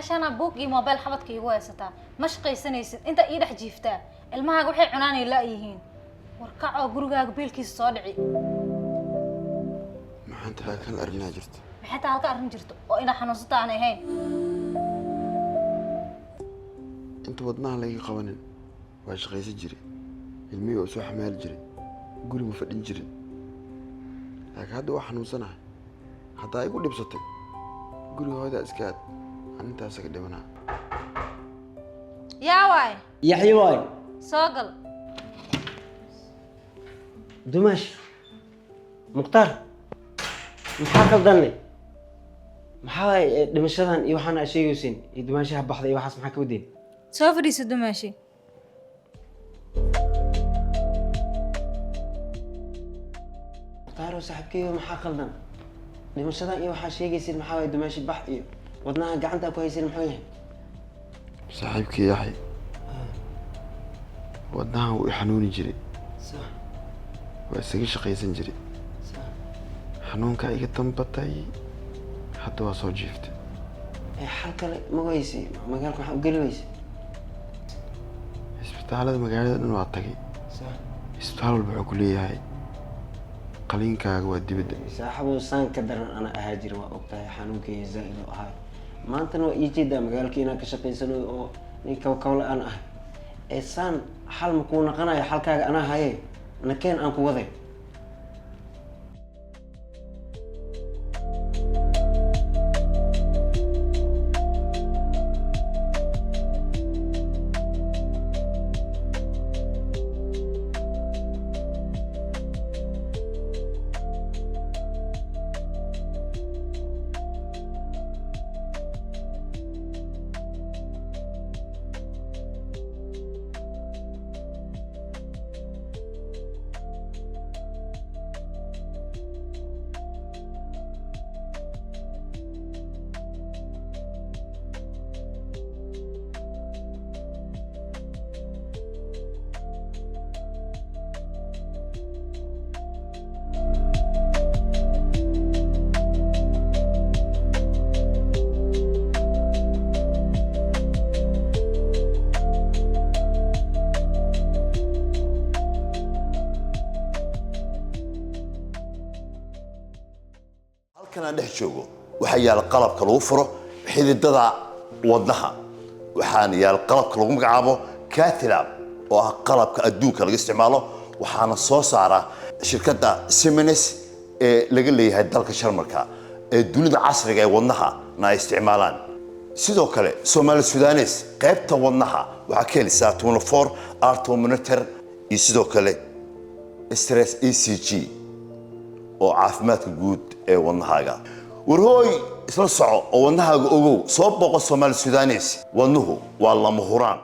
Meeshana buug iyo mobile xabadka iigu haysataa, ma shaqaysanaysid, inta ii dhex jiiftaa, ilmahaaga waxay cunaanay la-yihiin. War kacoo, gurigaaga biilkiisa soo dhici. Maxaan tahay? Kal arrinaa jirta. Maxay taa halka arrin jirto oo inaa xanuunsata aan ahayn? Inta wadnaha laga qabanin waa shaqaysan jiray, ilmihii waa soo xamaali jiray, guri ma fadhin jirin. Laakiin hadda waa xanuunsanahay. Haddaa igu dhibsatay, guriga hooyadaa iska aad, aan intaasaga dhimanaa. Yaa waay? Yaxye waay. Soo gal. Dumaash, Mukhtaar, maxaa qaldanne? Maxaa waay dhimashadan iyo waxaan aa sheegaysin iyo dumaashaha baxday iyo waxaas, maxaa ka wadeen? Soo fadhiiso, dumaashi. Mukhtaaro, saaxiibkeyga, maxaa qaldan? Dhimashadan iyo waxaa sheegaysin maxaa waay? Dumaashi bax iyo wadnaha gacanta ku haysin muxuu yahay? Saaxiibkii Yaxye, wadnahan wuu i xanuuni jiray. Waa isaga shaqaysan jiray. Xanuunkaa iga dambatay, hadda waa soo jiiftay. Ee xal kale ma weysi? Magaalka waxaa u geli weyse? Isbitaalada magaalada dhan waa tagay. Isbitaal walba wuxuu ku leeyahay qaliinkaaga waa dibadda. Saaxibow, saan ka daran ana ahaa jira, waa ogtahay, xanuunkeyga zaa'id oo ahay. Maantana waa ii jeedaa magaalka inaan ka shaqaysanayo oo nin kawkawle aan ahay. Ee saan xal ma kuu naqanayo? Xalkaaga anaa haye, nakeen aan ku waday. Halkan aan dhex joogo waxaa yaala qalabka lagu furo xididada wadnaha, waxaana yaala qalabka lagu magacaabo cath lab, oo ah qalabka adduunka laga isticmaalo, waxaana soo saara shirkadda Siemens ee laga leeyahay dalka Sharmarka, ee dunida casriga ee wadnaha na ay isticmaalaan. Sidoo kale Somali Sudanese qaybta wadnaha waxaa ka helaysaa 24 heart monitor iyo sidoo kale stress ECG oo caafimaadka guud ee wadnahaaga. Warhooy, isla soco oo wadnahaaga ogow. Soo booqo Somali Sudanese. Wadnuhu waa lama huraan.